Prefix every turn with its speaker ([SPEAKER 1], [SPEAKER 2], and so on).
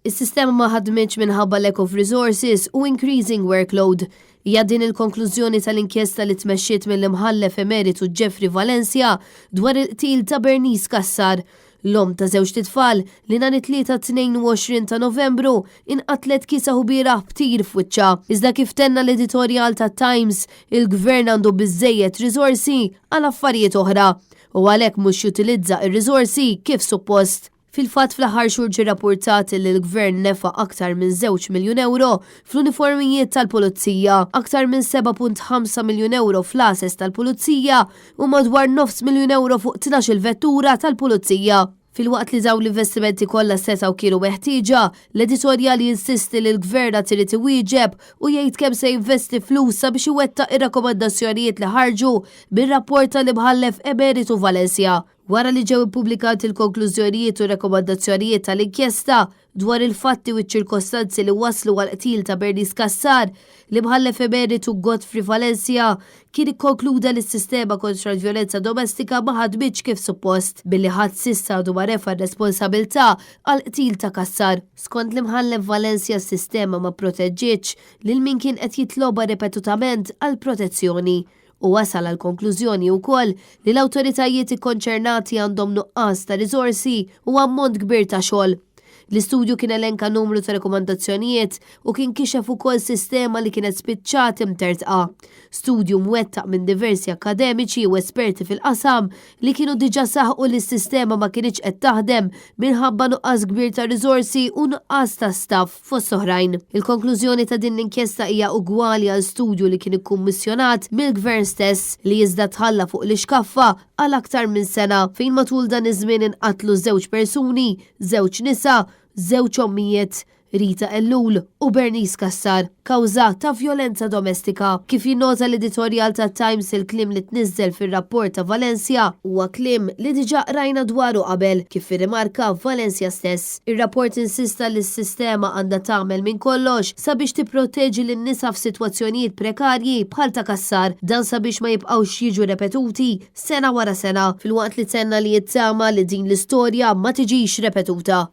[SPEAKER 1] Is-sistema ma ħadmitx minħabba lack of resources u increasing workload. Hija din il-konklużjoni tal-inkjesta li tmexxiet mill-Imħallef Emeritu Jeffrey Valencia dwar il-qtil ta' Bernice Cassar, l-omm ta' żewġt itfal li nhar it-Tlieta 22 ta' Novembru inqatlet kiesaħ u bieraħ b'tir f'wiċċha. Iżda kif tenna l-editorjal tat-Times, il-Gvern għandu biżżejjed riżorsi għal affarijiet oħra u għalhekk mhux jutilizza r-riżorsi kif suppost. Fil-fatt fl-aħħar xhur ġie rappurtat li l-Gvern nefaq aktar minn żewġ miljun ewro fl-uniformijiet tal-Pulizija, aktar minn 7.5 miljun ewro fl-għases tal-Pulizija u madwar nofs miljun ewro fuq 12-il vettura tal-Pulizija. Filwaqt li dawn l-investimenti kollha setgħu kienu meħtieġa, l-editorjal jinsisti li l-Gvern għad irid iwieġeb u jgħid kemm se jinvesti flus sabiex iwettaq ir-rakkomandazzjonijiet li ħarġu mir-rapport tal-Imħallef Emeritu Valencia. Wara li ġew ippubblikati l-konklużjonijiet u r-rakkomandazzjonijiet tal-inkjesta dwar il-fatti u ċ-ċirkostanzi li wasslu għall-qtil ta' Bernice Cassar, l-Imħallef Emeritu Godfrey Valencia kien ikkonkluda li s-sistema kontra l-vjolenza domestika ma ħadmitx kif suppost, billi ħadd s'issa għadu ma refa' r-responsabilità għall-qtil ta' Cassar. Skont l-Imħallef Valencia s-sistema ma pproteġġietx lil min kien qed jitlobha ripetutament għall-protezzjoni. Hu wasal għall-konklużjoni wkoll li l-awtoritajiet ikkonċernati għandhom nuqqas ta' riżorsi u ammont kbir ta' xogħol. L-istudju kien elenka numru ta' rekomandazzjonijiet u kien kixef ukoll sistema li kienet spiċċat imtertqa. Studju mwettaq minn diversi akkademiċi u esperti fil-qasam li kienu diġà saħqu li s-sistema ma kinitx qed taħdem minħabba nuqqas kbir ta' riżorsi u nuqqas ta' staff. Fost oħrajn. Il-konklużjoni ta' din l-inkjesta hija ugwali għal studju li kien ikkummissjonat mill-Gvern stess li iżda tħalla fuq l-ixkaffa għal aktar minn sena fejn matul dan iż-żmien inqatlu żewġ persuni, żewġ nisa, żewġ ommijiet, Rita Ellul u Bernice Cassar, kawża ta' vjolenza domestika. Kif jinnota l-editorjal tat-Times il-kliem li tniżżel fir-rapport ta' Valencia huwa kliem li diġà qrajna dwaru qabel, kif irrimarka Valencia stess. Ir-rapport insista li s-sistema għandha tagħmel minn kollox sabiex tipproteġi lin-nisa f'sitwazzjonijiet prekarji bħal ta' Cassar, dan sabiex ma jibqgħux jiġu repetuti sena wara sena, filwaqt li tenna li jittama li din l-istorja ma tiġix repetuta.